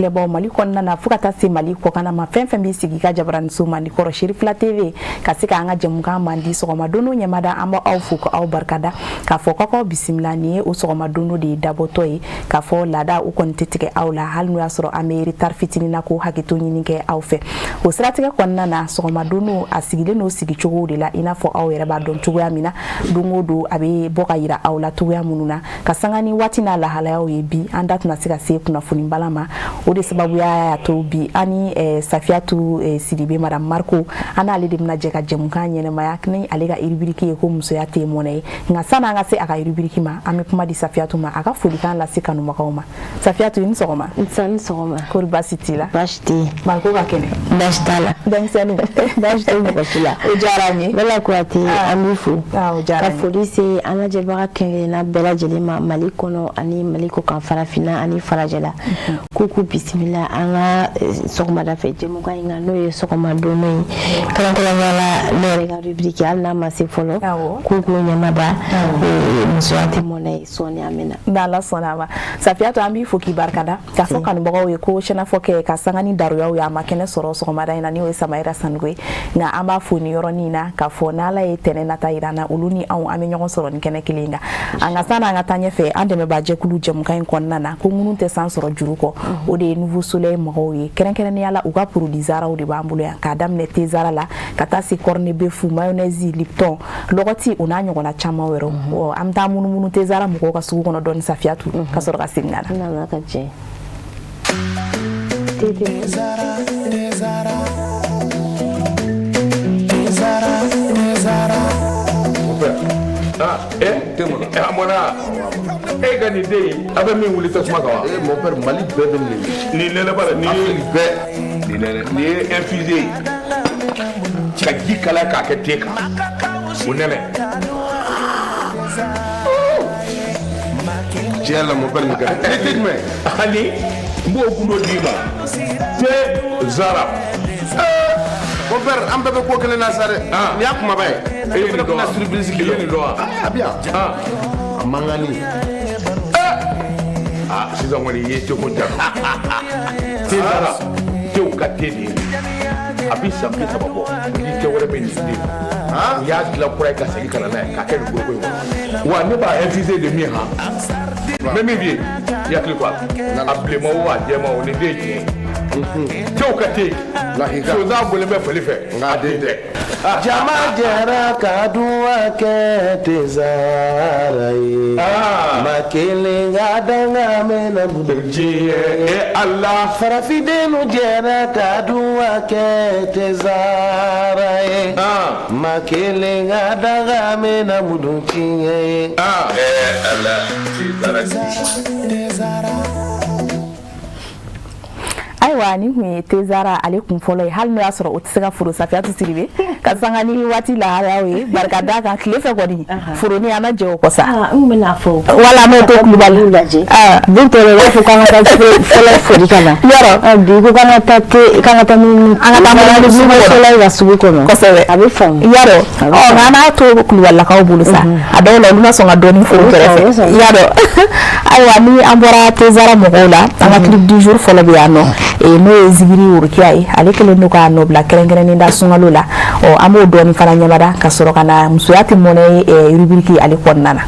filɛbaw Mali kɔnɔna na fo ka taa se Mali kɔkanna ma, fɛn fɛn b'i sigi ka jabaraniso mandi kɔrɔ Cherifla TV ka se k'an ka jɛmukan mandi sɔgɔma don ɲɛmada, an b'aw fo k'aw barikada k'a fɔ k'aw bisimila. Nin ye o sɔgɔma don de ye dabɔtɔ ye k'a fɔ laada u kɔni tɛ tigɛ aw la, hali n'o y'a sɔrɔ an bɛ retard fitinin na, k'o hakɛto ɲini kɛ aw fɛ. O siratigɛ kɔnɔna na, sɔgɔma don a sigilen n'o sigicogo de la, i n'a fɔ aw yɛrɛ b'a dɔn cogoya min na, don o don a bɛ bɔ ka yira aw la cogoya minnu na ka sanga ni waati n'a lahalayaw ye. Bi an da tɛna se ka se kunnafoni bala ma, o de sababuya y'a to bi an ni Safiyatu Sidibe, madame Mariko, an n'ale de bɛna jɛ ka jɛmukan ɲɛnɛmaya ni ale ka rubrique ye ko musoya tɛ mɔnɛ ye. Nka sanni an ka se a ka rubrique ma, an bɛ kuma di Safiyatu ma, a ka folikan lase kanubagaw ma. Safiyatu, i ni sɔgɔma. Nse, ni sɔgɔma. Kori baasi t'i la? Baasi tɛ yen. Mariko ka kɛnɛ? Baasi t'a la. Denmisɛnninw? Baasi tɛ mɔgɔ si la. O diyara n ye. Bala Kuyate, an b'i fo. O diyara Ka n ye. foli se an lajɛbaga kelen-kelenna bɛɛ lajɛlen ma Mali kɔnɔ ani Mali kɔkan, farafinna ani farajɛla, k'u bisimila an ka sɔgɔmada fɛ jɛmukan in kan, n'o ye sɔgɔma don ye, kɛrɛnkɛrɛnnenya la ne yɛrɛ ka rubrique, hali n'a ma se fɔlɔ, k'u ɲɛmada musoya tɛ mɔnɛ ye. Sɔɔni an bɛ na. N'Ala sɔnna a ma. Safiyatu, an b'i fo k'i barikada k'a fɔ kanubagaw ye ko sɛnɛfɔ kɛ ka sanga ni daruyaw ye, a ma kɛnɛ sɔrɔ sɔgɔmada in na, n'o ye Samayira Sanogo ye. Nka an b'a fo nin yɔrɔnin na k'a fɔ n'Ala ye tɛnɛ nata yira an na, olu ni anw an bɛ ɲɔgɔn sɔrɔ nin kɛnɛ kelen kan. An ka sanni an ka taa ɲɛfɛ, an dɛmɛbaa jɛkulu jɛmukan in kɔnɔna na, ko minnu tɛ san sɔrɔ juru kɔ, o de ye Nouveau Soleil mɔgɔw ye. Kɛrɛnkɛrɛnnenya la, u ka produit Zaraw de b'an bolo yan, k'a daminɛ thé Zara la ka taa se corned beef, mayonnaise, Lipton, lɔgɔti, o n'a ɲɔgɔnna caman wɛrɛw. An bɛ taa munumunu thé Zara mɔgɔw ka sugu kɔnɔ dɔɔni, Safiyatu, ka sɔrɔ ka segin ka na. N'Ala ka jɛ. Zara, Zara, Zara, Zara. Mon père. Ah, eh, eh, a mɔna. E ka nin den in, a bɛ min wuli tasuma kan wa? Eh, mon père, Mali bɛɛ bɛ nin. Nin nɛnɛ ba la, nin ye Afrique bɛɛ. Nin nɛnɛ, nin ye infusé ye. Ka ji kalaya k'a kɛ te kan. O nɛnɛ. Tiɲɛ la, mon père, nin ka di. Ne tɛ jumɛn? Ani n b'o gundo d'i ma. Te Zara. Mon père, an bɛɛ bɛ ko kelen na sa dɛ. Ah. Nin y'a kumaba ye. E ye nin dɔn wa? Fana surprise I ye nin dɔn wa? Ah, a bɛ yan. Ah. A mankanni. Ah, sisan kɔni i ye teko ja. Te Zara. Tew ka te de ye. A bɛ san 30 bɔ. Ni te wɛrɛ bɛ nin den. U y'a dilan kura ye ka segin ka na n'a ye k'a kɛ nin foroko in kɔnɔ. Wa ne b'a infusé de min han. N bɛ min f'i ye, i hakili to a la. A bilenman o, a jɛman o, nin den ye tiɲɛ ye. Tew ka te. Lahika. Sonsan bɔlen bɛ fali fɛ. Nka a den tɛ. Jama jɛra ka duwa kɛ thé Zara ye. Ah. Ma kelen ka danga mɛnna mun Diɲɛ e Ala. Farafindenw jɛra ka duwa kɛ thé Zara ye. Ah. Ma kelen ka danga mɛnna mun tiɲɛ ye. Ah. Eh Ala. Te Zara. Ayiwa, nin kun ye thé Zara ale kun fɔlɔ ye, hali n'o y'a sɔrɔ o tɛ se ka foro, Safiyatu Sidibe, ka sanga ni waati lahalayaw ye. Barika d'a kan, tile fɛ kɔni foroni an na jɛ o kɔ sa. Ah, n kun bɛna fɔ. Wala n'o to Kulubali. Lajɛ. Ah. Don tɔ la, i b'a fɔ k'an ka taa fɔlɔ foli ka na. Yɔrɔ. Ah, bi ko k'an ka taa te, k'an ka taa munumunu. An ka taa munumunu sugu kɔnɔ. Soleil ka sugu kɔnɔ. Kosɛbɛ. A bɛ faamu. Yarɔ. A bɛ Ɔ, nka an n'a to Kulubalilakaw bolo sa, a dɔw la olu ma sɔn ka dɔɔni foro U bɛ sɔn, u bɛ kɛrɛfɛ. sɔn. Yarɔ. Ayiwa, ni an bɔra thé Zara mɔgɔw la, an ka clip du jour fɔlɔ bɛ yan nɔ, n'o ye Zigiri Worokiya ye. Ale kɛlen don k'a nɔ bila kɛrɛnkɛrɛnnen da sunkalo la. Ɔ, an b'o dɔɔni fana ɲɛmada ka sɔrɔ ka na musoya tɛ mɔnɛ ye rubrique ale kɔnɔna na.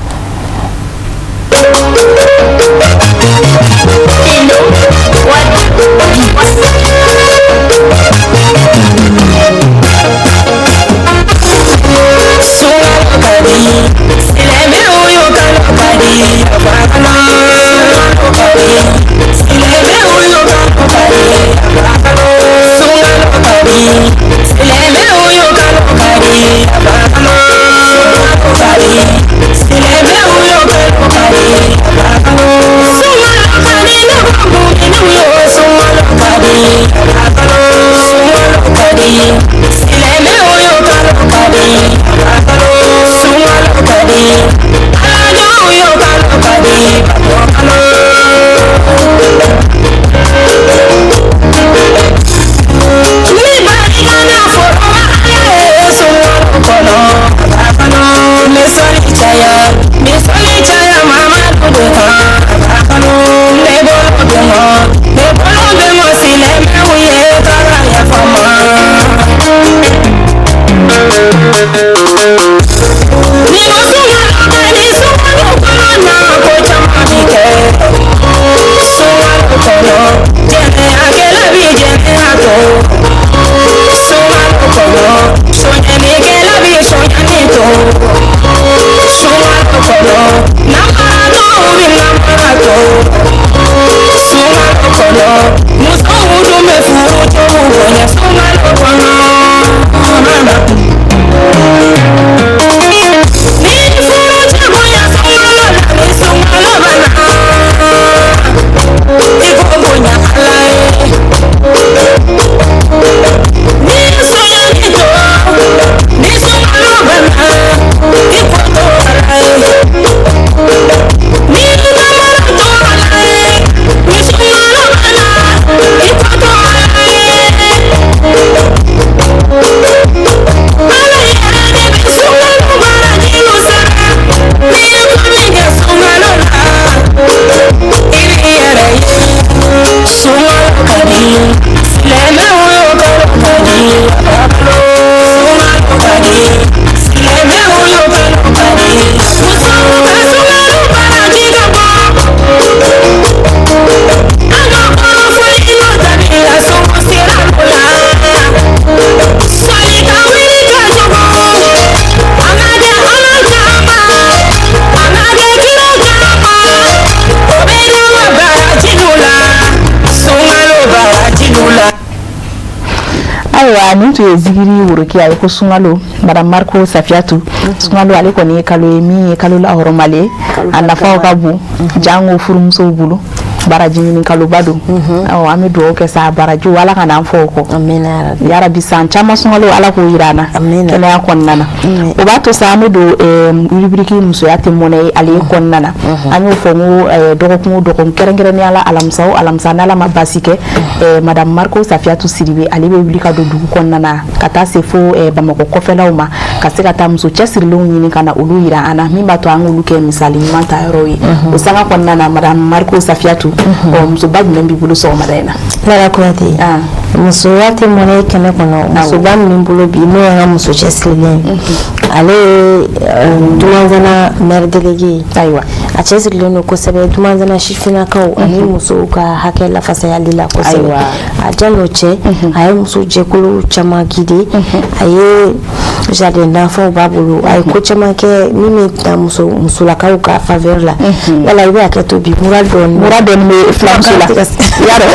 Ayiwa, nin tun ye zikiri worokiya ye ko sunkalo. Madame Mariko Safiyatu, sunkalo ale kɔni ye kalo ye min ye kalo lahɔrɔmalen ye, a nafaw ka bon, jango furumusow bolo, baraji ɲini kaloba don. Awɔ, an bɛ dugawu kɛ sa, barajiw Ala ka n'an fɔ o kɔ. Amina yarabi. Yarabi, san caman sunkalo, Ala k'o yira an na Amina. kɛnɛya kɔnɔna na. O b'a to sa, an bɛ don rubrique musoya tɛ mɔnɛ ye ale kɔnɔna na. An y'o fɔ n ko dɔgɔkun o dɔgɔkun, kɛrɛnkɛrɛnnenya la alamisa o alamisa, n'Ala ma baasi kɛ, madame Mariko Safiyatu Sidibe, ale bɛ wuli ka don dugu kɔnɔna na ka taa se fo Bamakɔ kɔfɛlaw ma, ka se ka taa muso cɛsirilenw ɲini ka na olu yira an na, min b'a to an k'olu kɛ misali ɲuman ta yɔrɔw ye. O sanga kɔnɔna na, madame Mariko Safiyatu, ɔ, musoba jumɛn b'i bolo sɔgɔmada in na? Lala Kuyate, musoya tɛ mɔnɛ ye kɛnɛ kɔnɔ, musoba min bɛ n bolo bi, n'o ye an ka muso cɛsirilen ye, ale ye Dumanzana maire délégué ye. A cɛsirilen don kosɛbɛ Dumanzana sifinnakaw ani musow ka hakɛ lafasayali la kosɛbɛ. A jan'o cɛ, a ye muso jɛkulu caman guider, a ye jardin d'enfants b'a bolo, a ye ko caman kɛ min bɛ taa muso musolakaw ka faveur la. Wala i bɛ hakɛ to, bi mura dɔɔni. Mura dɔɔni bɛ filamuso la yarɔ.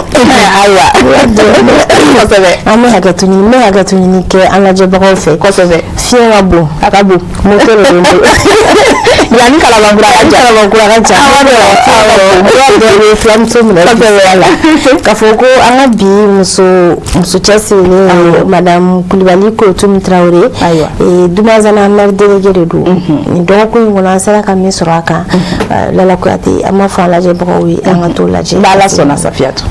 Ayiwa, kosɛbɛ. An bɛ hakɛto ɲini, n bɛ hakɛto ɲini kɛ an lajɛbagaw fɛ. Fiɲɛ ka bon. A ka bon. Moto de bɛ n bolo. Yanni Kalabankura ka jan. Kalabankura ka jan. Mura dɔɔni bɛ filamuso minɛ. Wala. K'a fɔ ko an ka bi muso cɛsirilen ye madame Kulibali Korotumu Tarawele. Dumanzana maire délégué de don. Nin dɔgɔkun in kɔnɔ, an sera ka min sɔrɔ a kan, Lala Kuyate, an b'a fɔ an lajɛbagaw ye, an ka t'o lajɛ. N'Ala sɔnna, Safiyatu.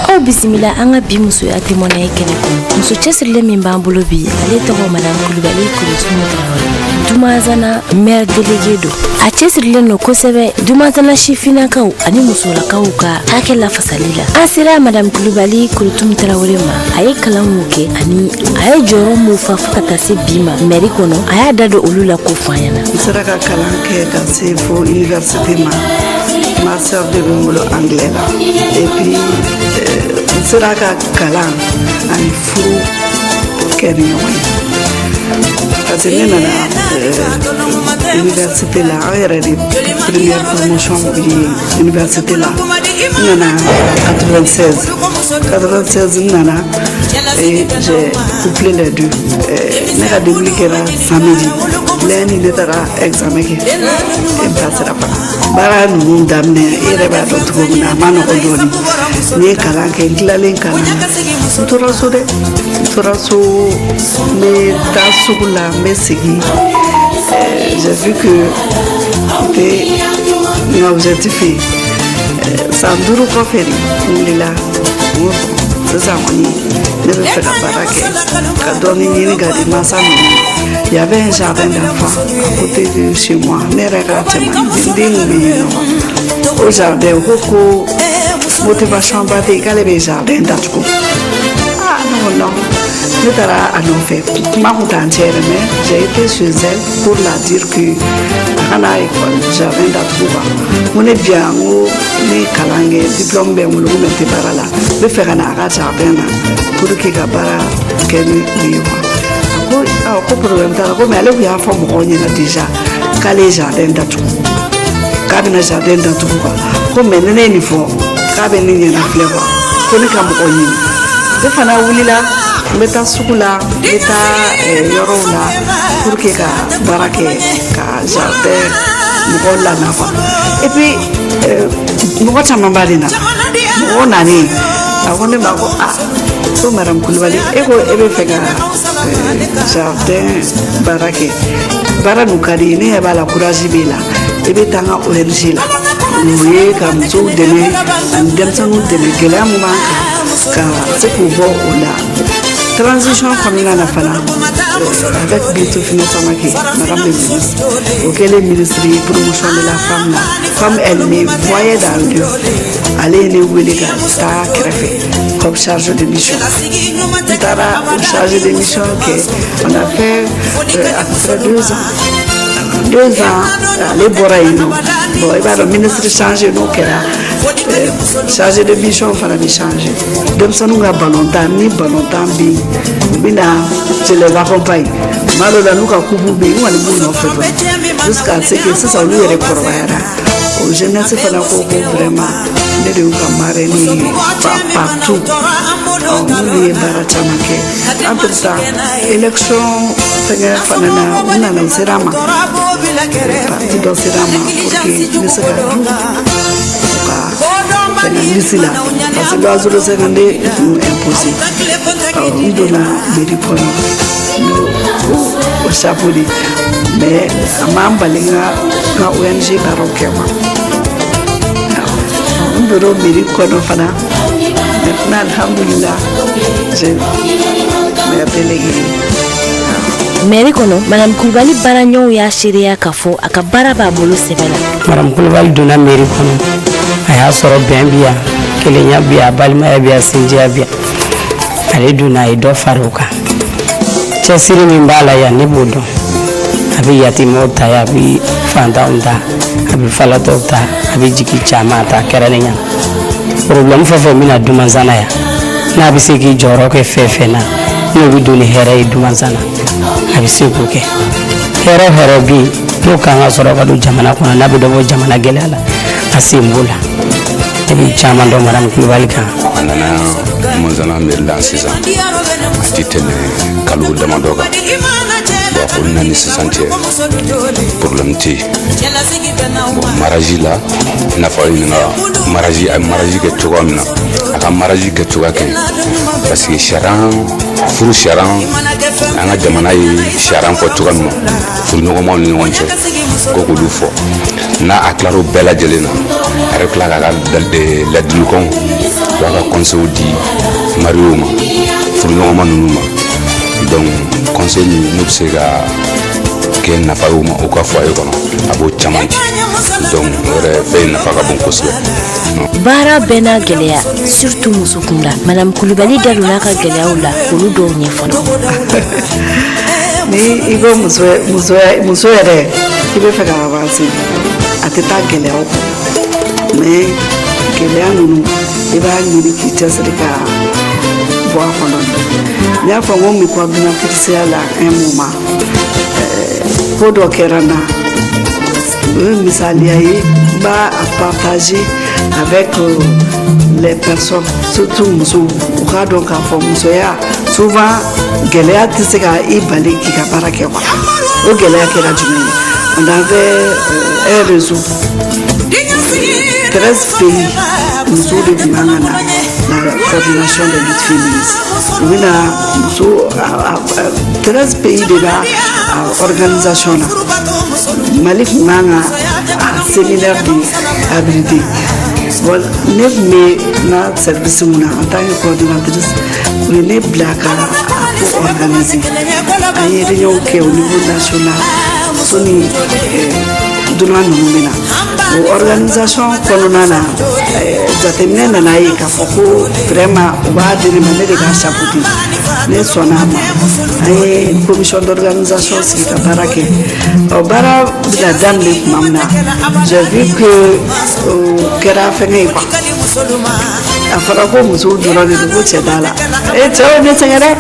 Aw bisimila an ka bi musoya tɛ mɔnɛ ye kɛnɛ kɔnɔ. Muso cɛsirilen min b'an bolo bi, ale tɔgɔ madame Kulibali Korotumu Tarawele, Dumanzana maire délégué don. A cɛsirilen don kosɛbɛ Dumanzana sifinnakaw ani musolakaw ka hakɛ lafasali la. An sera madame Kulibali Korotumu Tarawele ma, a ye kalan mun kɛ ani a ye jɔyɔrɔ mun fa fo ka taa se bi ma mairie kɔnɔ, a y'a da don olu la k'o fɔ an ɲɛna. N sera ka kalan kɛ ka se fo université ma, master de bɛ n bolo anglais la. Et puis n sera ka kalan ani furu kɛ ni ɲɔgɔn ye, parce que ne nana université la, an yɛrɛ de première promotion ye université la. N nana 96, 96 n nana et j'ai couplé les deux. Ne ka début kɛra samedi, lundi ne taara examen kɛ et n passera fana. Baara ninnu daminɛ, i yɛrɛ b'a dɔn cogo min na, a ma nɔgɔ dɔɔni. N ye kalan kɛ, n tilalen kalan na, n tora so dɛ, n tora so, n bɛ taa sugu la, n bɛ segin. J'ai vu que n tɛ n ka objectif ye. San 5 kɔfɛ de, n wulila, n ko bon, sisan kɔni ne bɛ fɛ ka baara kɛ ka dɔɔni ɲini ka di mansa ninnu ma. Il y avait un jardin d'enfants à côté de chez moi. Ne yɛrɛ ka cɛmanin den kun bɛ yen nɔ. O jardin, o ko motivation ba tɛ yen, k'ale bɛ jardin datugu. Ah, ne ko non. Ne taara a nɔfɛ, kuma kun t'an cɛ yɛrɛ, mais j'ai été chez elle pour la dire que a kana école jardin datugu quoi. N ko ne bi yan, n ko ne ye kalan kɛ, diplôme bɛ n bolo, n ko mais n tɛ baara la, n bɛ fɛ ka na a ka jardin na pour que ka baara kɛ ni o ye quoi. A ko awɔ, ko problème t'a la, ko mais ale kun y'a fɔ mɔgɔw ɲɛna déjà k'ale ye jardin datugu, k'a bɛna jardin datugu quoi. Ko mais ni ne ye nin fɔ, k'a bɛ ne ɲɛna filɛ quoi, ko ne ka mɔgɔ ɲini. Ne fana wulila, n bɛ taa sugu la, n bɛ taa yɔrɔw la pour que ka baara kɛ ka jardin mɔgɔw lana quoi. Et puis mɔgɔ camanba de nana. Mɔgɔw nanen, a ko ne ma ko ah, ko madame Kulibali, e ko e bɛ fɛ ka jardin baara kɛ, baara dun ka di ye, ne ɲɛ b'a la, courage b'e la, i bɛ taa n ka ONG la, o ye ka musow dɛmɛ ani denmisɛnninw dɛmɛ, gɛlɛya min b'an kan, ka se k'u bɔ o la. Transition kɔnɔna na fana, avec Bintou Finɛ Samake, madame le ministre, o kɛlen ministre ye promotion de la femme la, comme elle me voyait dans l'œuvre, ale ye ne wele ka taa kɛrɛfɛ comme chargé de mission. N taara o chargé de mission kɛ, on a fait à peu près 2 ans. 2 ans, ale bɔra yen nɔ. Bon, i b'a dɔn, ministre changé n'o kɛra, chargé de mission fana bɛ changer. Denmisɛnninw ka balontan ni balontan bɛ yen, u bɛ na, je les accompagne. Tuma dɔw la, n'u ka coupe bɛ yen, n kɔni b'u nɔfɛ dɔrɔn jusqu'à ce que sisan olu yɛrɛ kɔrɔbayara. O O jeunesse fana ko ko vraiment ne de y'u ka marraine ye partout. N'olu ye baara caman kɛ. Entre temps, élection fɛngɛ fana na, u nana, u sera a ma, parti dɔ sera a ma pour que n bɛ se ka don u ka fɛngɛ liste la, parce que loi 052 tun imposé. N donna mairie kɔnɔ n'o o chapeau de, mais a m'an bali n ka n ka ONG baaraw kɛ quoi. N donna mairie kɔnɔ fana. Maintenant, alhamdulillah, j'ai maire délégué. Mairie kɔnɔ, Madame Kulubali baaraɲɔgɔnw y'a seereya k'a fɔ a ka baara b'a bolo sɛbɛ la. Madame Kulubali donna mairie kɔnɔ, a y'a sɔrɔ bɛn bi yan, kelenya bi yan, balimaya bi yan, sinjiya bi yan. Ale donna, a ye dɔ fara o kan. Cɛsiri min b'a la yan, ne b'o dɔn. A bɛ yatimɛw ta yan, a bɛ fantanw ta, a bɛ falatɔw ta, a bɛ jigi caman ta kɛrɛnkɛrɛnnenya. Problème fɛn fɛn bɛna Dumansana yan, n'a bɛ se k'i jɔyɔrɔ kɛ fɛn fɛn na, n'o bɛ don ni hɛrɛ ye Dumansana, a bɛ se k'o kɛ. Hɛrɛ o hɛrɛ bɛ yen n'o kan ka sɔrɔ ka don jamana kɔnɔ, n'a bɛ dɔ bɔ jamana gɛlɛya la, a sen b'o la. Ne bɛ caman dɔn Madame Kulubali kan. A nana Dumansana mairie la sisan, a ti tɛmɛ kalo damadɔ kan. Bon, o nana ni sisan cɛ, problème tɛ yen. Bon, mariage la, i n'a fɔ a ɲininka mariage, a ye mariage kɛ cogoya min na, a ka mariage kɛ cogoya ka ɲi, parce que sariya, furu sariya, an ka jamana ye sariya fɔ cogoya min na furuɲɔgɔnmaw ni ɲɔgɔn cɛ, ko k'olu fɔ n'a a tilar'o bɛɛ lajɛlen na, a yɛrɛ tila k'a ka ladilikanw, b'a ka conseil di mariéw ma, furuɲɔgɔnma ninnu ma. Donc conseil min n'o bɛ se ka kɛ nafa ye u ma u ka foyer kɔnɔ, a b'o caman di. Donc o yɛrɛ fɛn in nafa ka bon kosɛbɛ. Baara bɛɛ n'a gɛlɛya, surtout muso kunda. Madame Kulubali da donna a ka gɛlɛyaw la k'olu dɔw ɲɛfɔ. Ni i ko muso, muso, muso yɛrɛ, i bɛ fɛ ka avancer, a tɛ taa gɛlɛyaw kɔ, mais gɛlɛya ninnu, i b'a ɲini k'i cɛsiri ka bɔ a kɔnɔ. N y'a fɔ n ko n bɛ coordinatrice la un moment, ko dɔ kɛra n na, o ye misaliya ye, n b'a partager avec les personnes, surtout musow, u k'a dɔn k'a fɔ musoya, souvent gɛlɛya tɛ se ka i bali k'i ka baara kɛ quoi. O gɛlɛya kɛra jumɛn ye? On avait un réseau, 13 pays, musow de tun kan ka na la coordination des luttes féministes. U bɛna muso 13 pays de b'a organisation na. Mali tun kan ka a séminaire de abriter. Bon, ne tun bɛ n ka service mun na en tant que coordinatrice, u ye ne bila ka a ko organiser. An ye réunion kɛ au niveau national soni dunan ninnu bɛ na. O organisation kɔnɔna na, jateminɛ nana ye k'a fɔ ko vraiment u b'a di ne ma, ne de k'a chapeauter. Ne sɔnna a ma. An ye commission d'organisation sigi ka baara kɛ. Ɔ, baara bɛna daminɛ tuma min na, j'ai vu que o kɛra fɛngɛ ye quoi. A fɔra ko musow dɔrɔn de don, ko cɛ t'a la. E, cɛw ye ne sɛgɛn dɛ!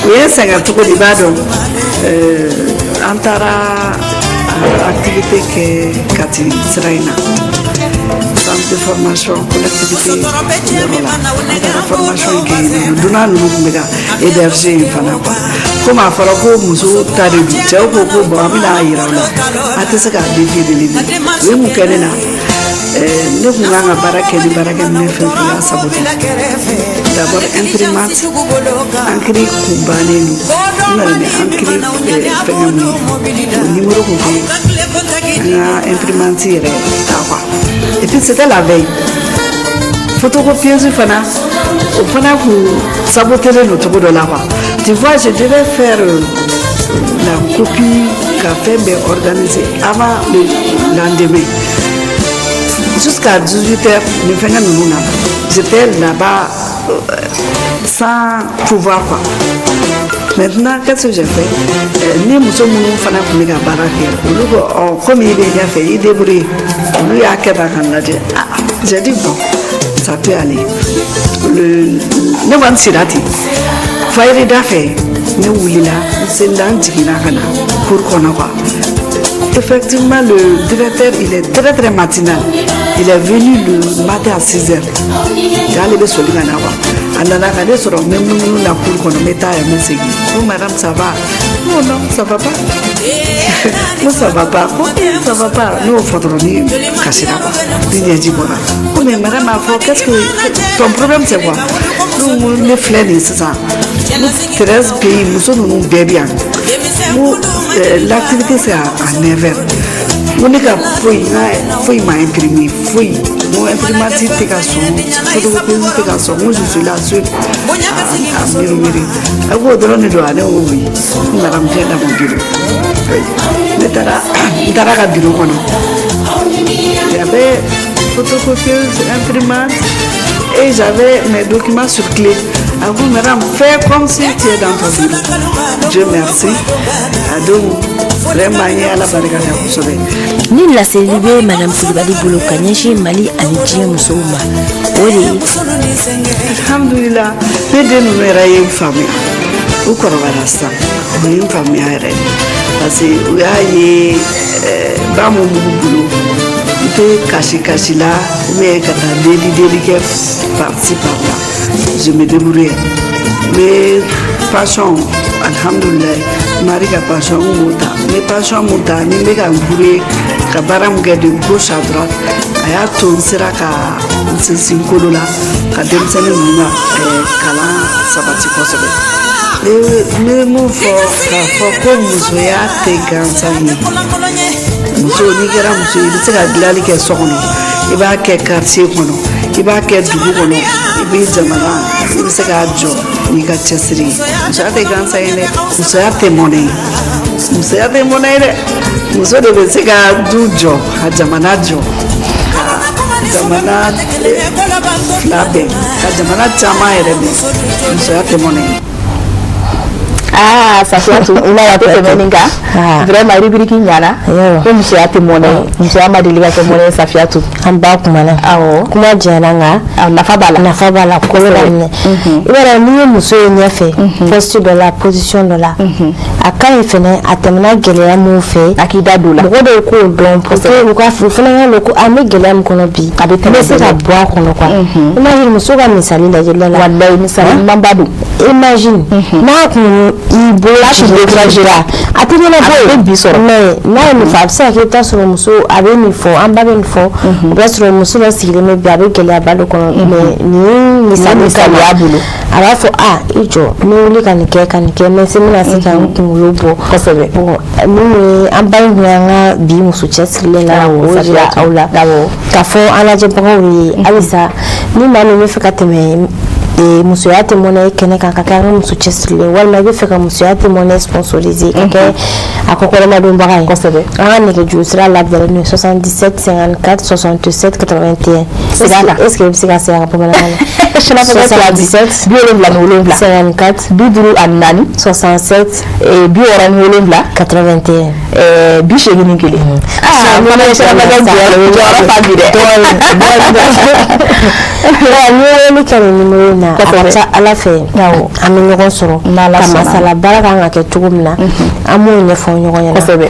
U ye n sɛgɛn cogo di? I b'a dɔn, an taara activité kɛ Kati sira in na, centre de formation collectivité yɔrɔ la. An taara formation in kɛ yen nɔ. Dunan ninnu tun bɛ ka héberger yen fana quoi. Komi a fɔra ko musow ta de don, cɛw ko ko bon, an bɛna yira u la, a tɛ se k'a défi relever. U ye mun kɛ ne na? Ne kun kan ka baara kɛ ni baarakɛminɛ fɛn fɛn y'a saboté. D'abord, imprimante, encre kun bannen don. N nana ni encre fɛngɛ mun ye, o numéro kun tɛ an ka imprimante yɛrɛ ta quoi. Et puis c'était la veille. Photocopieuse fana, o fana kun sabotélen don cogo dɔ la quoi. Tu vois, je devais faire la copie ka fɛn bɛɛ organiser avant le lendemain jusqu'à 18 heures. Nin fɛngɛ ninnu na, j'étais là-bas sans pouvoir quoi. Maintenant, qu'est-ce que j'ai fait? Ni muso minnu fana tun bɛ ka baara kɛ, olu ko ɔ, komi i bɛ ɲɛfɛ, i débrouille. Olu y'a kɛ tan ka n lajɛ. Ah, j'ai dit bon, ça peut aller. Le ne kɔni sira ten fayiri da fɛ, ne wulila, n selila, n jiginna ka na cour kɔnɔ quoi. Effectivement, le directeur, il est très très matinal. Il est venu le matin à 6 heures. Ale bɛ soli ka na quoi. A nana ka ne sɔrɔ n bɛ munumunu na cour kɔnɔ, n bɛ taa yan, n bɛ segin. Ko madame, ça va? Non, non, ça va pas. Ko ça va pas. Ko eh, ça va pas. Ne y'o fɔ dɔrɔn, ni kasira quoi. Ni ɲɛji bɔra. Ko mais madame a fɔ, qu'est-ce que ton problème, c'est quoi? Ne ko ne filɛ nin ye sisan. 13 pays, muso ninnu bɛɛ bɛ yan. Ko l'activité, c'est à 9 heures. Ko ne ka foyi, n ka foyi ma imprimé, foyi. N ko imprimante tɛ ka sɔn, photocopieuse tɛ ka sɔn. N ko je suis la seule à murmurer. A ko o dɔrɔn de don wa? Ne ko oui. Ko madame, viens dans mon bureau. Ne taara, n taara ka bureau kɔnɔ. Il y avait photocopieuse, imprimante et j'avais mes documents sur clé. A ko madame, fais comme si tu es dans ton bureau. Dieu merci. A don, vraiment, n ye Ala barika da kosɛbɛ. Ni laseli bɛ madame Kulibali bolo ka ɲɛsin Mali ani diɲɛ musow ma, o de ye? Alhamdulillah, ne den ninnu yɛrɛ ye n faamuya. U kɔrɔbayara sisan, u ye n faamuya yɛrɛ de, parce que u y'a ye ba mun b'u bolo, n tɛ kasi kasi la ou bien ka taa deli deli kɛ par-ci par-là. Je me débrouille. N bɛ pension, alhamdulillah, mari ka pension, n b'o ta. N bɛ pension mun ta ni n bɛ ka n brouiller ka baara mun kɛ de gauche à droite, a y'a to n sera ka n sinsin kolo la ka denmisɛnnin ninnu ka kalan sabati kosɛbɛ. N bɛ mun fɔ k'a fɔ ko musoya tɛ gansan ye. Muso, n'i kɛra muso ye, i bɛ se ka dilanli kɛ so kɔnɔ, i b'a kɛ quartier kɔnɔ, i b'a kɛ dugu kɔnɔ, i bɛ jamana, i bɛ se k'a jɔ n'i ka cɛsiri ye. Musoya tɛ gansan ye dɛ. Musoya tɛ mɔnɛ ye, musoya tɛ mɔnɛ ye dɛ. Muso de bɛ se ka du jɔ, ka jamana jɔ, ka jamana fila bɛn, ka jamana caman yɛrɛ bɛn. Musoya tɛ mɔnɛ ye. Aa, Safiyatu, a tɛ tɛmɛ nin kan. Vraiment, rubrique ɲana. Ko musoya tɛ mɔnɛ ye, musoya ma deli ka kɛ mɔnɛ ye, Safiyatu. An ba kumana. Awɔ. Kuma jɛra, nka nafa b'a la. Nafa b'a la, kolo la minɛ. I b'a dɔn, n'i ye muso ye ɲɛfɛ, poste dɔ la, position dɔ la, a ka ɲi fɛnɛ, a tɛmɛna gɛlɛya mun fɛ, a k'i da don la. Mɔgɔ dɔw k'o dɔn pour que u ka u fana ka dɔn ko an bɛ gɛlɛya min kɔnɔ bi, a bɛ n bɛ se ka bɔ a kɔnɔ quoi. Imagine, muso ka misali lajɛ la. Walayi, misali ɲumanba don. Imagine n'a kun i bolo découragé la, a tɛ ɲɛnabɔ. A bɛ bi sɔrɔ. Mais n'a ye nin fɔ, a bɛ se ka kɛ, i bɛ taa sɔrɔ muso a bɛ nin fɔ, an ba bɛ nin fɔ, o b'a sɔrɔ muso dɔ sigilen bɛ bi, a bɛ gɛlɛyaba dɔ kɔnɔ, mais nin misali misali y'a bolo, a b'a fɔ a i jɔ, n bɛ wuli ka nin kɛ, ka nin kɛ, mais se bɛna se ka n kunkolo bɔ. Kosɛbɛ. Bon, min ye an ba in kun y'an ka bi muso cɛsirilen la, k'o jira aw la, k'a fɔ an lajɛbagaw ye halisa, ni maa min bɛ fɛ ka tɛmɛ musoya tɛ mɔnɛ kɛnɛ kan, ka kɛ an ka muso cɛsirilen, walima i bɛ fɛ ka musoya tɛ mɔnɛ sponsoriser, ka kɛ a kɔkɔrɔmadonbaga ye, Kosɛbɛ, an ka nɛgɛjuru sira labilalen don 77 54 67 81. Est ce que i bɛ se ka segin a kan bamanankan na? 77 77 54 54 67 67 81 81. Aa, fana ye sirabakɛ jɔyɔrɔ fa bi dɛ. N'i ye weleli kɛ nin nimoro in na, a ka ca Ala fɛ, an bɛ ɲɔgɔn sɔrɔ ka masala baara kan ka kɛ cogo min na, an b'o ɲɛfɔ ɲɔgɔn ɲɛna. Kosɛbɛ.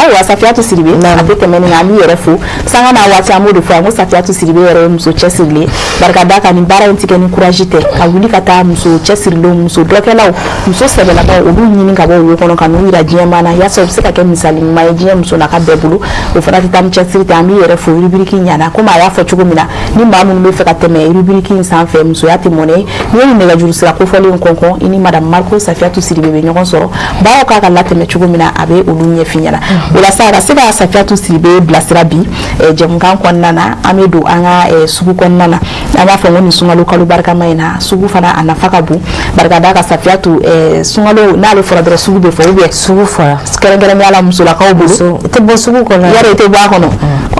Ayiwa, Safiyatu Sidibe, a tɛ tɛmɛ nin kan, an b'i yɛrɛ fo sanga n'a waati. An b'o de fɔ yan ko Safiyatu Sidibe yɛrɛ ye muso cɛsirilen, barika da kan. Nin baara in ti kɛ ni courage tɛ, ka wuli ka taa muso cɛsirilenw, muso dɔkɛlaw, muso sɛbɛlamaw, olu ɲini ka bɔ wo kɔnɔ ka n'u yira diɲɛmaa na, yaasa u bɛ se ka kɛ misali ɲuman ye diɲɛ muso n'a ka bɛɛ bolo. O fana tɛ taa ni cɛsiri tɛ. An b'i yɛrɛ fo. Rubrique ɲana, komi a y'a fɔ cogo min na, ni maa minnu bɛ fɛ ka tɛmɛ rubrique in sanfɛ, musoya tɛ mɔnɛ ye, n'i ye nin nɛgɛjuru sira kofɔlen kɔnkɔn, i ni madame Mariko Safiyatu Sidibe bɛ ɲɔgɔn sɔrɔ. Baaraw k'a ka latɛmɛ cogo min na, a bɛ olu ɲɛf'i ɲɛna. O la sa, ka se ka Safiyatu Sidibe bilasira bi jɛmukan kɔnɔna na, an bɛ don an ka sugu kɔnɔna na. An b'a fɔ ko nin sunkalo kalo barikama in na, sugu fana a nafa ka bon. Barika da ka Safiyatu, sunkalo n'ale fɔra dɔrɔn, sugu bɛ fɔ ou bien Sugu fɔra. Kɛrɛnkɛrɛnnenya la, musolakaw bolo. I tɛ bɔ sugu kɔnɔ. Yɔrɔ i tɛ bɔ a kɔnɔ.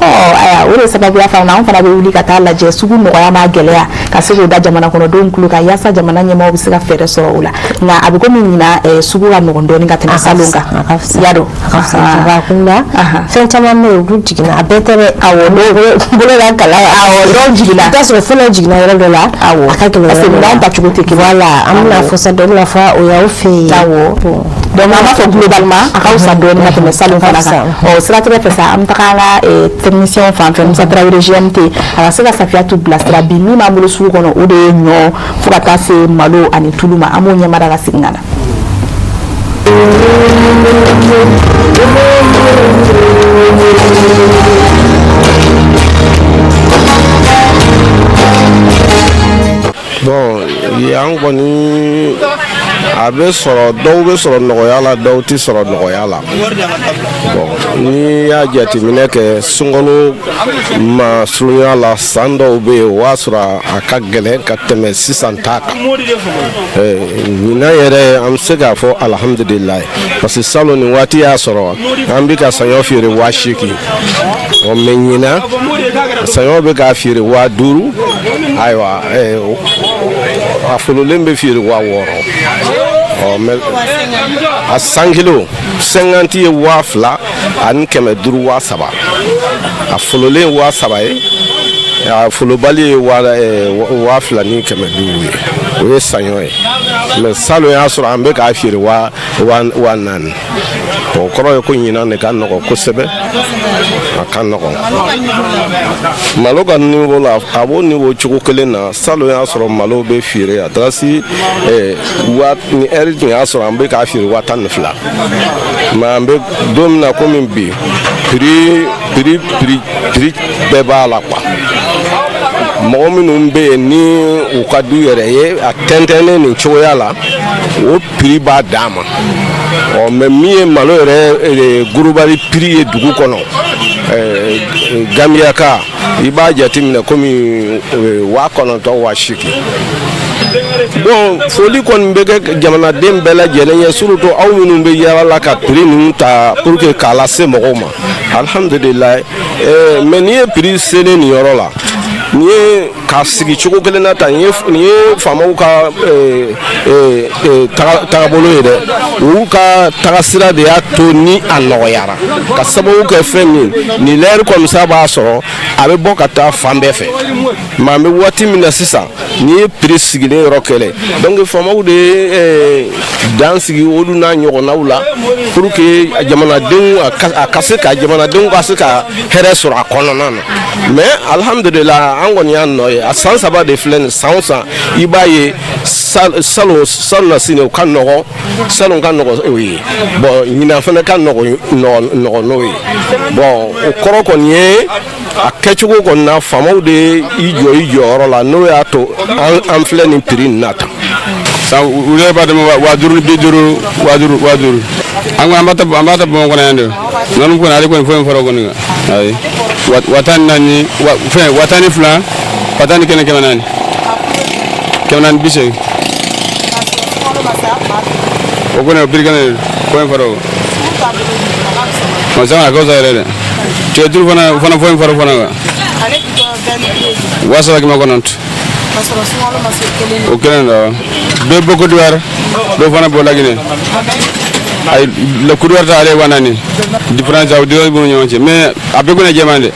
Ɔ ayiwa, o de sababuya fana na, an fana bɛ wuli ka taa lajɛ sugu nɔgɔya n'a gɛlɛya, ka se k'o da jamana kɔnɔdenw tulo kan, yaasa jamana ɲɛmaaw bɛ se ka fɛɛrɛ sɔrɔ o la. Nka a bɛ komi ɲinan, sugu ka nɔgɔn dɔɔnin ka tɛmɛ salon kan. A ka fisa. Y'a dɔn. A ka fisa. Juba kunda, fɛn caman bɛ yen, olu jiginna, a bɛɛ tɛ dɛ. Awɔ. Bolo la kala. Awɔ, dɔw jiginna. I bɛ taa sɔrɔ fɛn dɔ jiginna yɔrɔ dɔ la. Awɔ. A ka gɛlɛn. Parce que minɛnw tacogo tɛ kelen. Voilà, an bɛna fɔ sa, dɔ bɛna fɔ o y'aw fɛ yen. Awɔ. Bon. Donc an b'a fɔ globalement a ka fisa dɔɔni ka tɛmɛ salon fana kan. Ɔ, siratigɛ fɛ sa, an bɛ taga an ka technicien fan fɛ, Musa Tarawele GMT, a ka se ka Safiyatu bilasira. Bi min b'an bolo sugu kɔnɔ, o de ye ɲɔ fo ka taa se malo ani tulu ma. An b'o ɲɛmada ka segin ka na. Bon, yan kɔni a bɛ sɔrɔ, dɔw bɛ sɔrɔ nɔgɔya la, dɔw tɛ sɔrɔ nɔgɔya la. Bon, n'i y'a jateminɛ kɛ sunkalo ma surunya la, san dɔw bɛ yen, o y'a sɔrɔ a ka gɛlɛn ka tɛmɛ sisan ta kan. Ɲinan yɛrɛ, an bɛ se k'a fɔ alihamudulilayi, parce que salon nin waati y'a sɔrɔ an bɛ ka saɲɔ feere 8000. Ɔ, mais ɲinan saɲɔ bɛ k'a feere 5000. Ayiwa, a fololen bɛ feere 6000. Ɔ, mais a 100 kilo 50 ye 2500, 3000. A fololen 3000 ye, a folobali ye 2500 ye. O ye saɲɔ ye. Mais salon y'a sɔrɔ an bɛ k'a feere 4000. O kɔrɔ ye ko ɲinan de ka nɔgɔ kosɛbɛ, a ka nɔgɔ. Malo ka niveau la, a b'o niveau cogo kelen na. Salon y'a sɔrɔ malo bɛ feere a taara si wa ni ɛri tun y'a sɔrɔ an bɛ k'a feere 12,000. Mais an bɛ don min na komi bi, prix bɛɛ b'a la quoi. Mɔgɔ minnu bɛ yen ni u ka du yɛrɛ ye a tɛntɛnnen nin cogoya la, o prix b'a dan ma. Ɔ, mais min ye malo yɛrɛ global prix ye dugu kɔnɔ, Gambiyaka, i b'a jateminɛ komi 9000, 8000. Bon, foli kɔni bɛ kɛ jamanaden bɛɛ lajɛlen ye, surtout aw minnu bɛ yaala la ka prix ninnu ta pour que k'a lase mɔgɔw ma. Alihamudulilayi. Mais n'i ye prix selen nin yɔrɔ la, nin ye k'a sigi cogo kelen na tan, nin ye faamaw ka tagabolo ye dɛ. U ka tagasira de y'a to ni a nɔgɔyara, ka sababu kɛ fɛn min nin l'heure comme ça b'a sɔrɔ a bɛ bɔ ka taa fan bɛɛ fɛ. Mais an bɛ waati min na sisan, n'i ye prix sigilen yɔrɔ kɛlɛ, donc faamaw de ye dan sigi olu n'a ɲɔgɔnnaw la pour que jamanadenw a ka se ka jamanadenw ka se ka hɛrɛ sɔrɔ a kɔnɔna na. Mais alihamudulilayi, an kɔni y'a nɔ ye. A san 3 de filɛ nin, san o san i b'a ye salon salon na sini o ka nɔgɔn, salon ka nɔgɔn o ye. Bon, ɲinan fana ka nɔgɔn nɔgɔn n'o ye. Bon, o kɔrɔ kɔni ye a kɛcogo kɔni na, faamaw de i jɔ i jɔyɔrɔ la, n'o y'a to an filɛ nin prix nin na tan. Sa u yɛrɛ b'a dɛmɛ 5500, 5000, 5000. An ko an b'a ta Bamakɔ kɔnɔ yan de. Nɔnɔ kɔni ale kɔni foyi fɔra o kɔni kan. Ayi, 14,000 fɛn 12,000, 11,000, 400, 480. O kɔni o prix kelen de foyi fɔra o. O san a ka fisa yɛrɛ dɛ. Cɛ duuru fana o fana foyi fɔra o fana kan. 3900. O kelen don. Dɔ bɔ Côte d'Ivoire, dɔ fana bɔ Laginɛ. Ayi, la Côte d'Ivoire ta ale ye 4000. Différence aw différence b'u ni ɲɔgɔn cɛ, mais a bɛɛ kɔni ye jɛman de.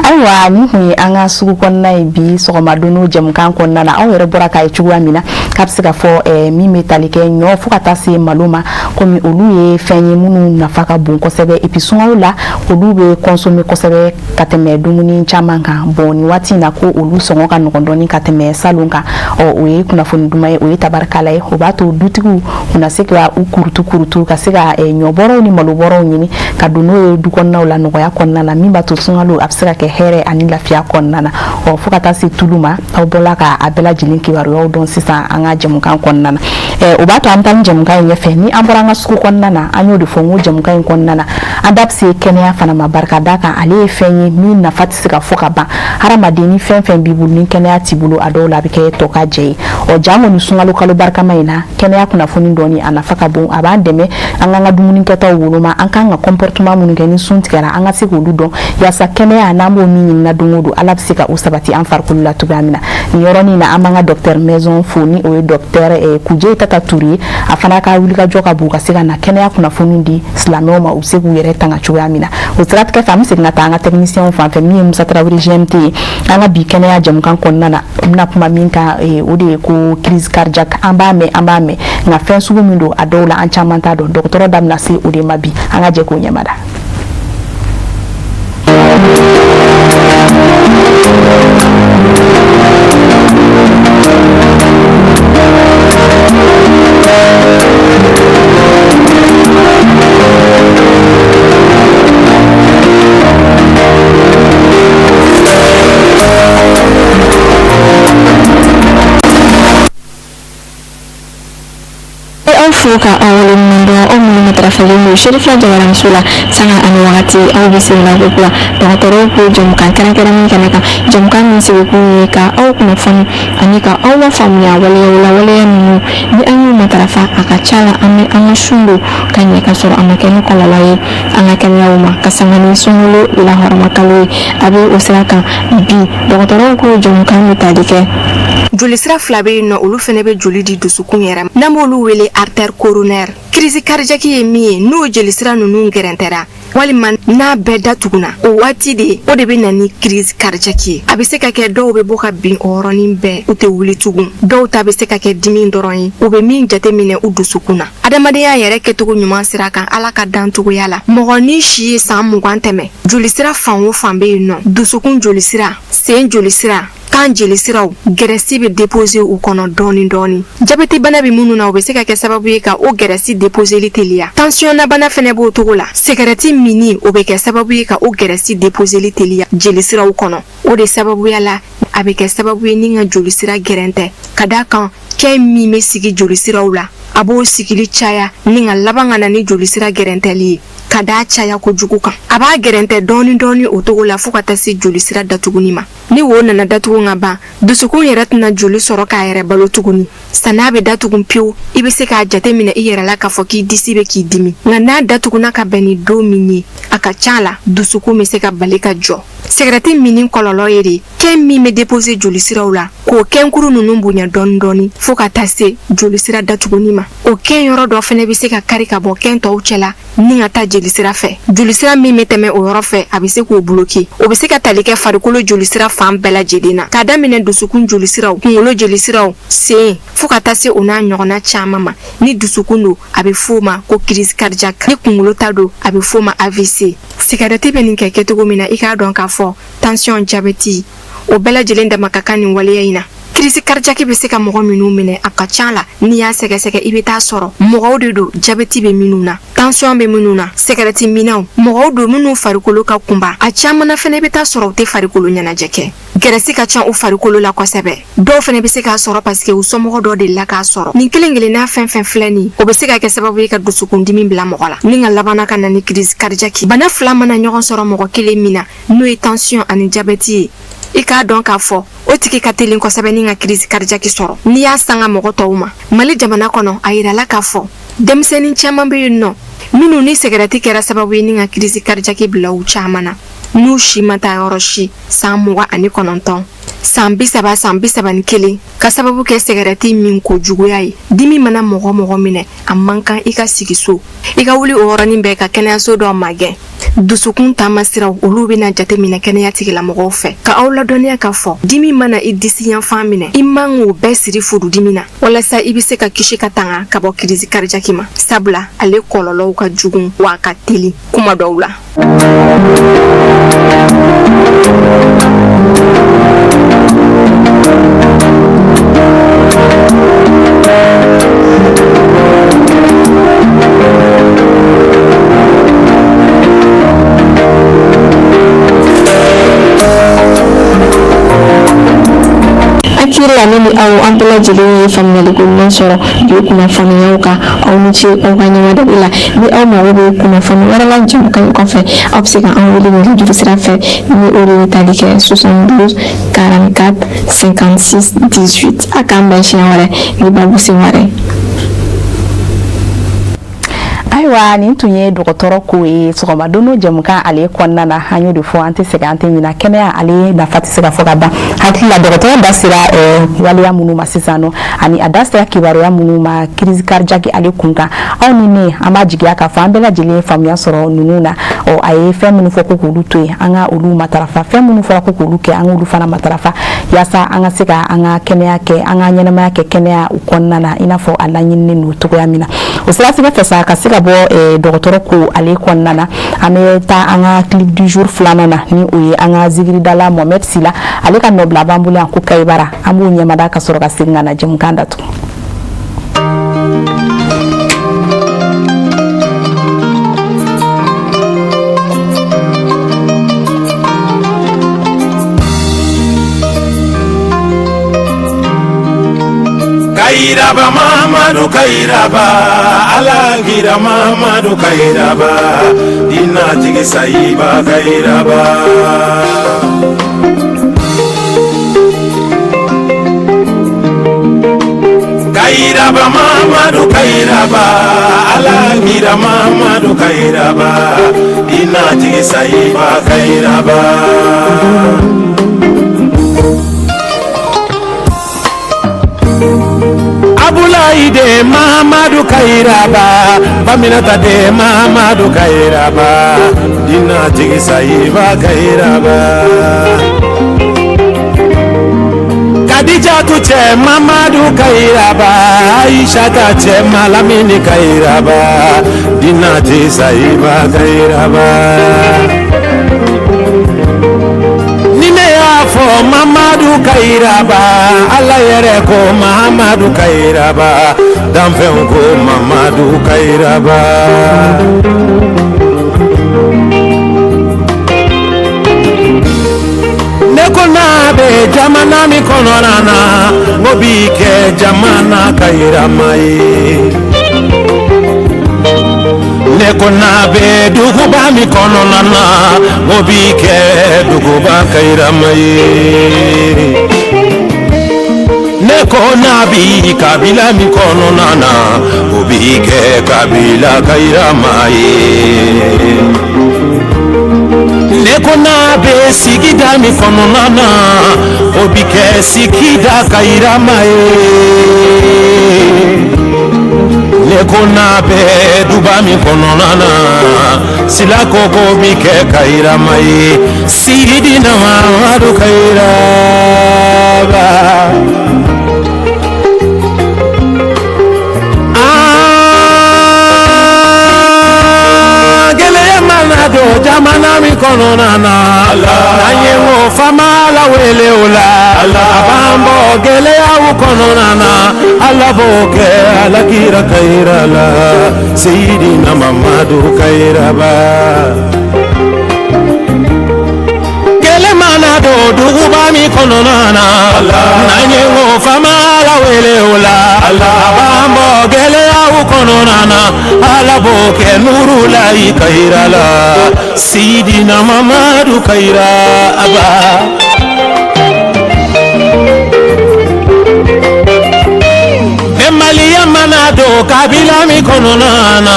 Ayiwa, nin kun ye an ka sugu kɔnɔna ye bi sɔgɔma don jɛmukan kɔnɔna na. Aw yɛrɛ bɔra k'a ye cogoya min na k'a bɛ se ka fɔ min bɛ tali kɛ ɲɔ fo ka taa se malo ma, komi olu ye fɛn ye minnu nafa ka bon kosɛbɛ, et puis sunkalo la olu bɛ consommer kosɛbɛ ka tɛmɛ dumuni caman kan. Bon, nin waati in na ko olu sɔngɔ ka nɔgɔn dɔɔni ka tɛmɛ salon kan. Ɔ, o ye kunnafoni duman ye, o ye tabarikala ye. O b'a to dutigiw u na se ka u kurutu kurutu ka se ka ɲɔbɔrɔw ni malobɔrɔw ɲini ka don n'o ye du kɔnɔnaw la nɔgɔya kɔnɔna na, min b'a to sunkalo a bɛ se ka kɛ hɛrɛ ani lafiya kɔnɔna na. Ɔ, fo ka taa se tulu ma, aw bɔla ka a bɛɛ lajɛlen kibaruyaw dɔn sisan an ka jɛmukan kɔnɔna na. O b'a to an bɛ taa ni jɛmukan in ɲɛfɛ. Ni an bɔra an ka sugu kɔnɔna na, an y'o de fɔ n ko jɛmukan in kɔnɔna na, An da bɛ se kɛnɛya fana ma, barika da kan ale ye fɛn ye min nafa tɛ se ka fɔ ka ban. Hadamaden, ni fɛn fɛn b'i bolo, ni kɛnɛya t'i bolo, a dɔw la a bɛ kɛ tɔ ka jɛ ye. Ɔ jango ni sunkalo kalo barikama in na, kɛnɛya kunnafoni dɔɔni a nafa ka bon. A b'an dɛmɛ an k'an ka dumuni kɛtaw woloma, an k'an ka comportement minnu kɛ ni sun tigɛra, an ka se k'olu dɔn, yaasa kɛnɛya n'an b'o min ɲinina don o don, Ala bɛ se ka o sabati an farikolo la cogoya min na. Nin yɔrɔnin na, an b'an ka docteur maison fo, ni o ye docteur Kuje Tata Toure ye. A fana ka wulikajɔ ka bon ka se ka na kɛnɛya kunnafoni di silamɛw ma, u bɛ se k'u yɛrɛ tanga cogoya min na. O siratigɛ fɛ, an bɛ segin ka taa an ka technicien fan fɛ, min ye Musa Tarawele GMT ye. An ka bi kɛnɛya jɛmukan kɔnɔna na, n bɛna kuma min kan, o de ye ko crise cardiaque. An b'a mɛn, an b'a mɛn, nka fɛn sugu min don, a dɔw la an caman t'a dɔn. Dɔgɔtɔrɔ da bɛna se o de ma bi. An ka jɛ k'o ɲɛmada. Aw fo ka aw waleɲuman dɔn, aw minnu matarafalen don Serifila jabaraninso la sanga ani wagati. Aw bisimila ko kura dɔgɔtɔrɔw ko jɛmukan kɛrɛnkɛrɛnnen kɛnɛ kan, jɛmukan min sigikun ye ka aw kunnafoni ani ka aw lafaamuya waleyaw la, waleya minnu ni an y'u matarafa, a ka ca la an bɛ an ka sun don ka ɲɛ ka sɔrɔ a ma kɛ ni kɔlɔlɔ ye an ka kɛnɛyaw ma, ka sanga ni sunkalo lahɔrɔma kalo ye. A bɛ o sira kan bi, dɔgɔtɔrɔw ko jɛmukan bɛ tali kɛ Jolisira fila bɛ yen nɔ, olu fana bɛ joli di dusukun yɛrɛ ma, n'an b'olu wele artère coronaire. Crise cardiaque ye min ye, n'o jolisira ninnu gɛrɛntɛra walima n'a bɛɛ datuguna, o waati de, o de bɛ na ni crise cardiaque ye. A bɛ se ka kɛ dɔw bɛ bɔ ka bin o yɔrɔnin bɛɛ, u tɛ wuli tugun. Dɔw ta bɛ se ka kɛ dimi dɔrɔn ye, u bɛ min jateminɛ u dusukun na. Adamadenya yɛrɛ kɛcogo ɲuman sira kan, Ala ka dancogoya la, mɔgɔ ni si ye san 20 tɛmɛ, jolisira fan o fan bɛ yen nɔ, dusukun jolisira, sen jolisira, kan jelisiraw, graisse bɛ déposer u kɔnɔ dɔɔni dɔɔni. Jabɛti bana bɛ minnu na, o bɛ se ka kɛ sababu ye ka o graisse déposeli teliya. Tension na bana fɛnɛ b'o cogo la. Sigɛrɛti minni, o bɛ kɛ sababu ye ka o graisse déposeli teliya jelisiraw kɔnɔ. O de sababuya la, a bɛ kɛ sababu ye ni ka jolisira gɛrɛntɛ, ka d'a kan kɛn min bɛ sigi jolisiraw la, a b'o sigili caya ni ka laban ka na ni jolisira gɛrɛntɛli ye. Ka d'a caya kojugu kan, a b'a gɛrɛntɛ dɔɔni dɔɔni o cogo la fo ka taa se jolisira datuguni ma. Ni wo nana datugu ka ban, dusukun yɛrɛ tɛna joli sɔrɔ k'a yɛrɛ balo tuguni. San'a bɛ datugu pewu, i bɛ se k'a jate minɛ i yɛrɛ la k'a fɔ k'i disi bɛ k'i dimi. Nka n'a datuguna ka bɛn ni don min ye, a ka ca la dusukun bɛ se ka bali ka jɔ. Sigɛrɛti minni kɔlɔlɔ ye de kɛn min bɛ déposer jolisiraw la, k'o kɛnkuru ninnu bonya dɔɔni dɔɔni fo ka taa se jolisira datuguni ma. O kɛn yɔrɔ dɔ fɛnɛ bɛ se ka kari ka bɔ kɛn tɔw cɛla ni ka taa jelisira fɛ. Jolisira min bɛ tɛmɛ o yɔrɔ fɛ, a bɛ se k'o bloquer. O bɛ se ka tali kɛ farikolo jolisira fan bɛɛ lajɛlen na, k'a daminɛ dusukun jolisiraw, kunkolo jolisiraw, sen, fo ka taa se o n'a ɲɔgɔnna caman ma. Ni dusukun don, a bɛ f'o ma ko crise cardiaque. Ni kunkolo ta don, a bɛ f'o ma AVC. Sigɛrɛti bɛ nin kɛ kɛcogo min na, i k'a dɔn k'a fɔ tension, jabɛti, o bɛɛ lajɛlen dama ka kan nin waleya in na. Crise cardiaque bɛ se ka mɔgɔ minnu minɛ, a ka ca la n'i y'a sɛgɛsɛgɛ, i bɛ taa sɔrɔ mɔgɔw de don jabɛti bɛ minnu na, tension bɛ minnu na, sigɛrɛti minnaw, mɔgɔw don minnu farikolo ka kunba. A caman na fɛnɛ, i bɛ taa sɔrɔ u tɛ farikolo ɲɛnajɛ kɛ, graisse ka ca u farikolo la kosɛbɛ. Dɔw fɛnɛ bɛ se k'a sɔrɔ parce que u somɔgɔ dɔ delila k'a sɔrɔ. Nin kelen kelenna fɛn fɛn filɛ nin, o bɛ se ka kɛ sababu ye ka dusukundimi bila mɔgɔ la ni ka labanna ka na ni crise cardiaque. Bana fila mana ɲɔgɔn sɔrɔ mɔgɔ kelen min na, n'o ye tension ani jabɛti ye, i k'a dɔn k'a fɔ o tigi ka teli kosɛbɛ ni ka crise cardiaque sɔrɔ n'i y'a sanga mɔgɔ tɔw ma. Mali jamana kɔnɔ, a yirala k'a fɔ denmisɛnnin caman bɛ yen nɔ minnu ni sigɛrɛti kɛra sababu ye ni ka crise cardiaque bila u caman na, n'u si ma taa yɔrɔ si, san 29, san 30, san 31, ka sababu kɛ sigɛrɛti min ko juguya ye. Dimi mana mɔgɔ mɔgɔ minɛ, a man kan i ka sigi so, i ka wuli o yɔrɔnin bɛɛ ka kɛnɛyaso dɔ magɛn. Dusukun taamasiraw, olu bɛna jateminɛ kɛnɛya tigilamɔgɔw fɛ. Ka aw ladɔnniya k'a fɔ dimi mana i disi yanfan minɛ, i man k'o bɛɛ siri furudimi na, walasa i bɛ se ka kisi ka tanga ka bɔ crise cardiaque ma, sabula ale kɔlɔlɔw ka jugu wa a ka teli kuma dɔw la. An Hakili la ne ni aw an bɛɛ lajɛlen ye faamuyaliko ɲuman sɔrɔ bi kunnafoniyaw kan. Aw ni ce aw ka ɲɛmadali la. Ni aw mago bɛ kunnafoni wɛrɛ la jɛmukan in kɔfɛ, aw bɛ se ka an wele nɛgɛjuru sira fɛ ni o de ye tali kɛ 72 44 56 18. A k'an bɛn siɲɛ wɛrɛ ni babu sen wɛrɛ. Ayiwa, nin tun ye dɔgɔtɔrɔ ko ye sɔgɔma don jɛmukan ale kɔnɔna na. An y'o de fɔ, an tɛ sɛgɛn, an tɛ ɲina, kɛnɛya ale nafa tɛ se ka fɔ ka ban. Hakili la dɔgɔtɔrɔ da sera waleya minnu ma sisan nɔ, ani a da sera kibaruya minnu ma crise cardiaque ale kun kan, aw ni ne, an b'a jigiya k'a fɔ an bɛɛ lajɛlen ye faamuya sɔrɔ ninnu na. Ɔ, a ye fɛn minnu fɔ ko k'olu to yen, an ka olu matarafa. Fɛn minnu fɔra ko k'olu kɛ, an k'olu fana matarafa, yaasa an ka se ka an ka kɛnɛya kɛ, an ka ɲɛnamaya kɛ kɛnɛya kɔnɔna na, i n'a fɔ a laɲininen don cogoya min na. O siratigɛ fɛ sa, ka se ka bɔ dɔgɔtɔrɔ ko ale kɔnɔna na, an bɛ taa an ka clip du jour filanan na, ni o ye an ka zikiridala Mohamed Sila ale ka nɔbila b'an bolo yan ko Kayibara. An b'o ɲɛmada ka sɔrɔ ka segin ka na jɛmukan datugu. Kayiraba Mamadu, Kayiraba, Ala kira Mamadu, Kayiraba, dina tigi sayiba Kayiraba. Kayiraba Mamadu, Kayiraba, Ala kira Mamadu, Kayiraba, dina tigi sayiba Kayiraba. Abulayi de Mamadu Kayiraba, Baminata de Mamadu Kayiraba, dina tigi sayiba Kayiraba. Kadijatu cɛ Mamadu Kayiraba, Aishata cɛ Malamini Kayiraba, dina tigi sayiba Kayiraba. Ni ne y'a fɔ Mamadu Kayiraba, Ala yɛrɛ ko Mamadu Kayiraba, danfɛnw ko Mamadu Kayiraba. Ne ko n'a bɛ jamana min kɔnɔna na, n ko bi kɛ jamana kayirama ye. Ne ko n'a bɛ duguba min kɔnɔna na, n ko bi kɛ duguba kayirama ye. Ne ko n'a bi kabila min kɔnɔna na, o bi kɛ kabila kayirama ye. Ne ko n'a bɛ sigida min kɔnɔna na, o bi kɛ sigida kayirama ye. Ne ko n'a bɛ duba min kɔnɔna na, sila koko bi kɛ kayirama ye. Sidina Mamadu Kayiraba. Gɛlɛya mana don jamana min kɔnɔna na, n'an ye n ko faama la wele o la, a b'an bɔ gɛlɛyaw kɔnɔna na. Ala b'o kɛ Ala kira kayira la, Seyidina Mamadu Kayiraba. Kɛlɛ mana don duguba min kɔnɔna na, n'an ye n ko faama la wele o la, a b'an bɔ gɛlɛyaw kɔnɔna na. Ala b'o kɛ Nurulayi Kayira la, Seyidina Mamadu Kayiraba. Bɛnbaliya mana don kabila min kɔnɔna na,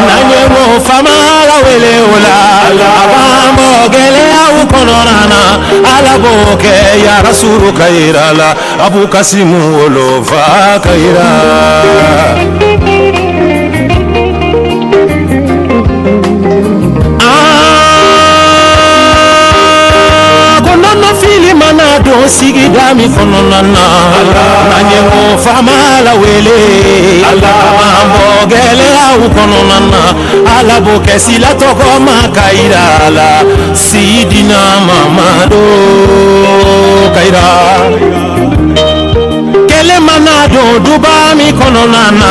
n'an ye n ko faama la wele o la, a b'an bɔ gɛlɛyaw kɔnɔna na. Ala b'o kɛ ya Rasulu Kayira la, Abu Kasimu wolofa Kayira. Ko nɔnɔ fili mana don sigida min kɔnɔna na, n'an ye n ko faama la wele, a b'an bɔ gɛlɛyaw kɔnɔna na. Ala b'o kɛ sila tɔgɔ ma Kayira la, Sidina Mamadu Kayira. Kɛlɛ mana don duba min kɔnɔna na,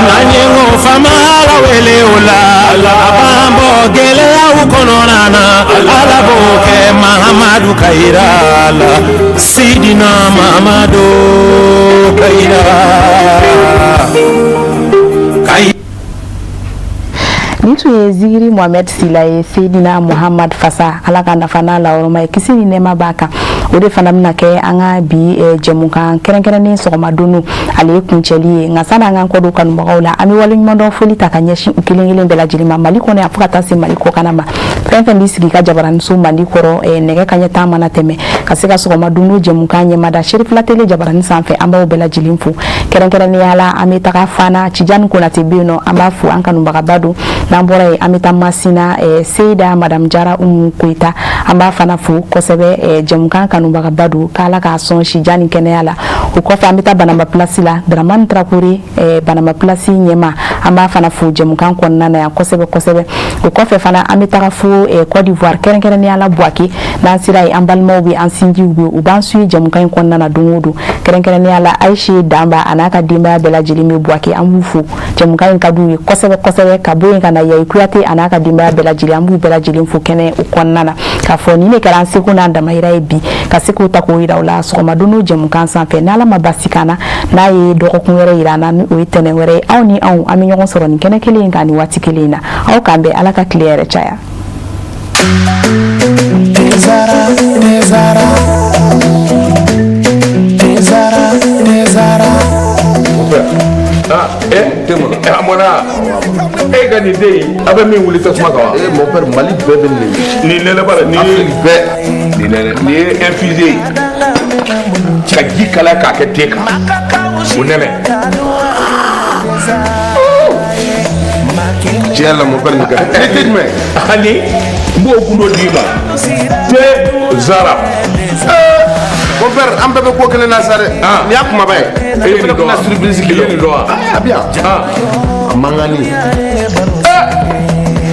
n'an ye n ko faama la wele o la, a b'an bɔ gɛlɛyaw kɔnɔna na. Ala b'o kɛ Mahamadu Kayira la, Sidina Mamadu Kayira Kayi. Nin tun ye Zigiri Mohamed Sila ye, Seydina Muhammad Fasa, Ala ka nafa n'a lahɔrɔma ye, kisi ni nɛɛma b'a kan. O de fana bɛna kɛ an ka bi jɛmukan kɛrɛnkɛrɛnnen sɔgɔma don ale ye kuncɛli ye. Nka sani an k'an kɔ don kanubagaw la, an bɛ waleɲumandɔn foli ta ka ɲɛsin u kelen kelen bɛɛ lajɛlen ma, Mali kɔnɔ yan fo ka taa se Mali kɔkanna ma. Fɛn fɛn b'i sigi ka jabaraniso mandi kɔrɔ, nɛgɛ kaɲɛ 10 mana tɛmɛ, ka se ka sɔgɔma don jɛmukan ɲɛmada Serifila Tele jabarani sanfɛ, an b'aw bɛɛ lajɛlen fo. Kɛrɛnkɛrɛnnenya la, an bɛ taga Fana, Tijani Konate bɛ yen nɔ, an b'a fo, an kanubagaba don. N'an bɔra yen, an bɛ taa Masina, Seyida Madame Jara Umu Koyita, an b'a fana fo kosɛbɛ, jɛmukan kanubagaba don, k'Ala k'a sɔn sijan ni kɛnɛya la. O kɔfɛ, an bɛ taa Banamba Place la, Dramane Traoré, Banamba Place ɲɛma, an b'a fana fo jɛmukan kɔnɔna na yan kosɛbɛ kosɛbɛ. O kɔfɛ fana, an bɛ taga fo Côte d'Ivoire, kɛrɛnkɛrɛnnenya la Bouaké. N'an sera yen, an balimaw bɛ, an sinjiw bɛ, u b'an suit jɛmukan in kɔnɔna na don o don. Kɛrɛnkɛrɛnnenya la, Ayise Danba a n'a ka denbaya bɛɛ lajɛlen bɛ Bouaké, an b'u fo, jɛmukan in ka d'u ye kosɛbɛ kosɛbɛ. Ka bɔ yen ka na Yayi Kuyate a n'a ka denbaya bɛɛ lajɛlen, an b'u bɛɛ lajɛlen fo kɛnɛ o kɔnɔna na, k'a fɔ nin de kɛra an seko n'an damayira ye bi, ka se k'o ta k'o yira u la sɔgɔma don o jɛmukan sanfɛ. N'Ala ma basi k'an na, n'a ye dɔgɔkun wɛrɛ yira an na, ni o ye tɛnɛn wɛrɛ ye, aw ni anw, an bɛ ɲɔgɔn sɔrɔ nin kɛnɛ kelen in kan nin waati kelen in na. Aw k'an bɛn, Ala ka tile yɛrɛ caya. Tezara, Tezara, Tezara, Tezara. Ah, eh, a mɔna e ka nin den in, a bɛ min wuli tasuma kan wa? Eh, mon père, Mali bɛɛ bɛ nin. Nin nɛnɛ b'a la, nin ye Afrique bɛɛ. Nin nɛnɛ, nin ye infusé ye ka ji kalaya k'a kɛ te kan, o nɛnɛ. Tiɲɛ yɛrɛ la, mon père, nin ka di. Ne tɛ jumɛn? Ani n b'o gundo d'i ma, te zara. Mon père, an bɛɛ bɛ ko kelen na sa dɛ. Nin y'a kumaba ye. E ye nin dɔn wa? Surprise I ye nin dɔn wa? A bɛ yan. A mankanni.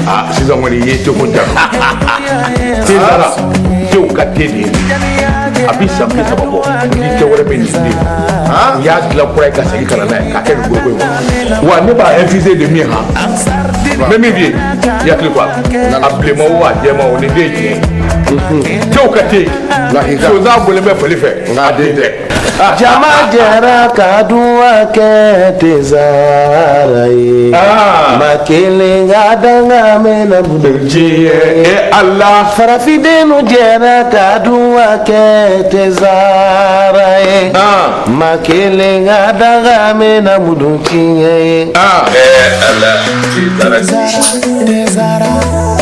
Ah, sisan kɔni i ye teko ja. Te zara, tew ka te de ye. A bɛ san 30 bɔ, ni tɛ wɛrɛ bɛ nin den. U y'a dilan kura ye ka segin ka na n'a ye k'a kɛ nin foroko in kɔnɔ. Wa ne b'a infusé de min han. N bɛ min f'i ye, i hakili to a la. A bilenman o, a jɛman o, nin den ye tiɲɛ ye. Tew ka te. Sonsan bɔlen bɛ fali fɛ, a den tɛ. Jama jɛra ka duwa kɛ Tezara ye. Ma kelen ka danga mɛnna diɲɛ e Ala. Farafindenw jɛra ka duwa kɛ Tezara ye. Ma kelen ka danga mɛnna mudu tiɲɛ ye. Ala, Tezara. Tezara.